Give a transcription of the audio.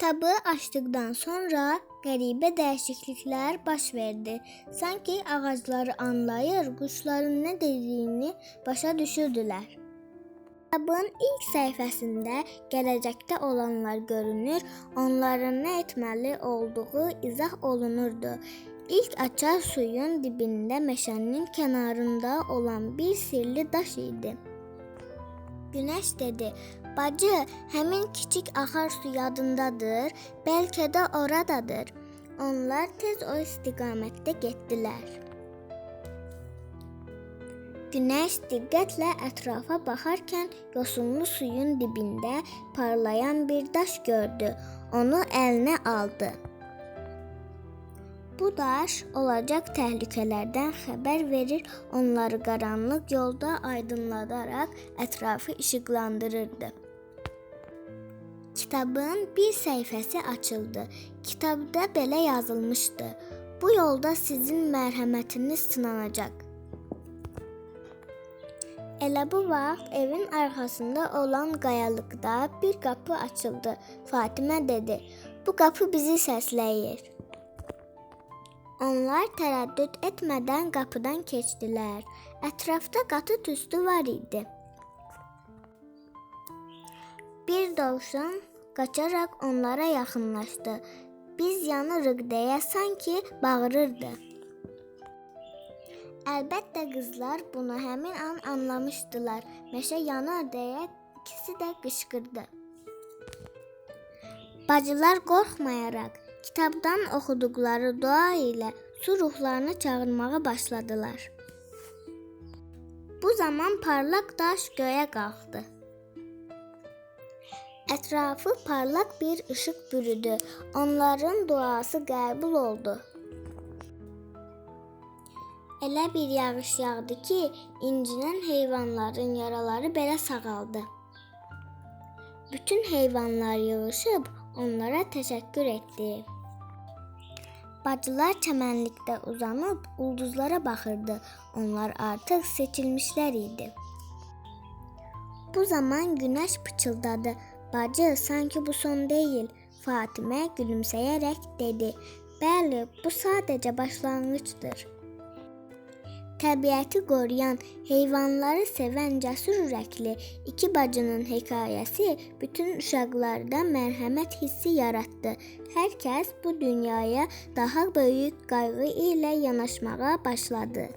Kitabı açdıqdan sonra qəribə dəyişikliklər baş verdi. Sanki ağacları anlayır, quşların nə dediyini başa düşürdülər. Kitabın ilk səhifəsində gələcəkdə olanlar görünür, onların nə etməli olduğu izah olunurdu. İlk açar suyun dibində meşənin kənarında olan bir sirli daş idi. Günəş dedi: "Bacı, həmin kiçik axar su yadındadır, bəlkə də oradadır." Onlar tez o istiqamətdə getdilər. Günəş diqqətlə ətrafa baxarkən yosunlu suyun dibində parlayan bir daş gördü. Onu əlinə aldı. Bu daş olacaq təhlükələrdən xəbər verir, onları qaranlıq yolda aydınladaraq ətrafı işıqlandırırdı. Kitabın bir səhifəsi açıldı. Kitabda belə yazılmışdı: "Bu yolda sizin mərhəmətiniz sınanacaq." Elə bu vaxt evin arxasında olan qayalıqda bir qapı açıldı. Fatimə dedi: "Bu qapı bizi səsləyir." Onlar tərəddüd etmədən qapıdan keçdilər. Ətrafda qatı tüstü var idi. Bir dovşan qaçaraq onlara yaxınlaşdı. "Biz yanırıq" deyə sanki bağırırdı. Əlbəttə qızlar bunu həmin an anlamışdılar. "Meşə yanır" deyə ikisi də qışqırdı. Bacılar qorxmayaraq kitabdan oxuduqları dua ilə su ruhlarını çağırmağa başladılar. Bu zaman parlaq daş göyə qalxdı. Ətrafı parlaq bir işıq bürüdü. Onların duası qəbul oldu. Elə bir yağış yağdı ki, incinən heyvanların yaraları belə sağaldı. Bütün heyvanlar yığışıb onlara təşəkkür etdi. Bacılar çəmənlikdə uzanıb ulduzlara baxırdı. Onlar artıq seçilmişlər idi. Bu zaman günəş pıçıldadı: "Bacı, sanki bu son deyil." Fatimə gülümsəyərək dedi: "Bəli, bu sadəcə başlanğıcdır." Təbiəti qoruyan, heyvanları sevən cəsur ürəkli iki bacının hekayəsi bütün uşaqlarda mərhəmət hissi yaratdı. Hər kəs bu dünyaya daha böyük qayğı ilə yanaşmağa başladı.